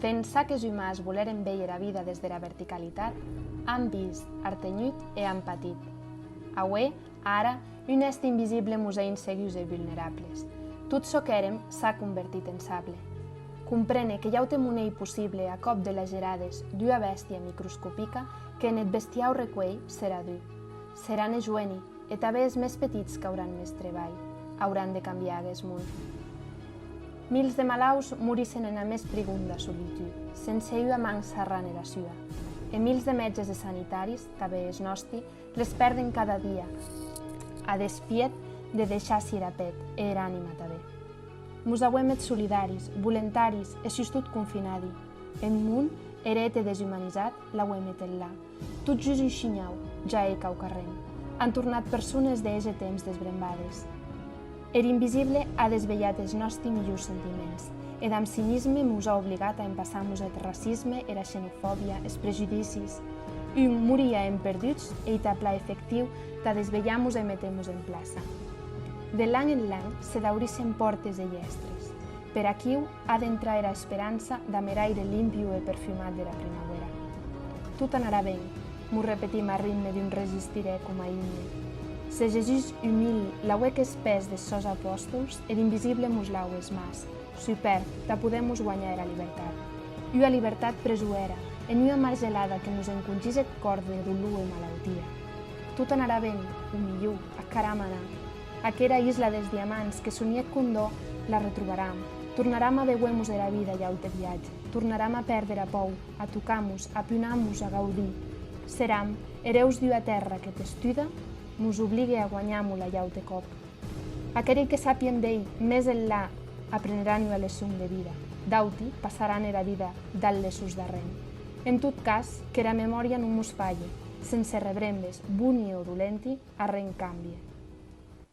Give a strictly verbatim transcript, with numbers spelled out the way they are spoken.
Pensar qu'es umans voleren veir era vida des dera verticalitat, an vist, artenhut e an patit. Aué, ara, un èste invisible mos hè insegurs e vulnerables. Tot çò qu'èrem s'a convertit en sable. Compréner que i a aute monei possible a còp de las gerades d'ua bèstia microscopica que en eth bestiau recuelh serà dur. Serà ne joeni, e tanben es mès petits qu'auràn mès trebalh, auràn de cambiar aguest mon. Mils de malauts morissen ena mès prigonda solitud, sense ua man sarrant era sua, e mils de mètges e sanitaris, tanben es nòsti, les pèrden cada dia, a despiet de deishar-si era pèth e era anima tanben. Mos auem hèt solidaris, volontaris e sustot confinadi. Eth mon, herèt e deshumanizat, l'auem hèt enlà. Tot just un shinhau, ja ei quauquarren. An tornat persones de hège temps desbrembades. Er invisible a desvelhat es nòsti milhors sentiments, e damb cinisme mos a obligat a empassar-mos eth racisme, era xenofòbia, es prejudicis. Un morir a hèn perduts ei tà plan efectiu tà desvelhar-mos e méter-mos en plaça. De l'an en l'an se daurissen pòrtes e hièstres. Per aquiu a d'entrar era esperança damb er aire limpiu e perfumat dera primauera. Tot anarà ben, mos repetim a ritme d'un resistirè coma imne. Se Jesús umil lauèc es pès des sòns apòstols, er invisible mos laue es mans, supèrt, tà poder mos guanhar era libertat. Ua libertat presoèra, en ua margelada que mos encongís eth còr de dolor e malautia. Tot anarà ben, o milhor, ac caram anar. Aquera isla des diamants que sonièc condò la retrobaram. Tornaram a beuer-mos era vida un aute viatge. Tornaram a pèrder era pòur, a tocar-mos, a punar-mos, a gaudir. Seram erèus d'ua tèrra que, testuda, mos obligue a guanhar-mo-la un aute còp. Aqueri que sàpien veir mès enlà apreneràn ua leçon de vida. D'auti passaràn era vida dab les sus d'arren. En tot cas, qu'era memòria non mos falhe. Sense rebrembes, boni o dolenti, arren cambie.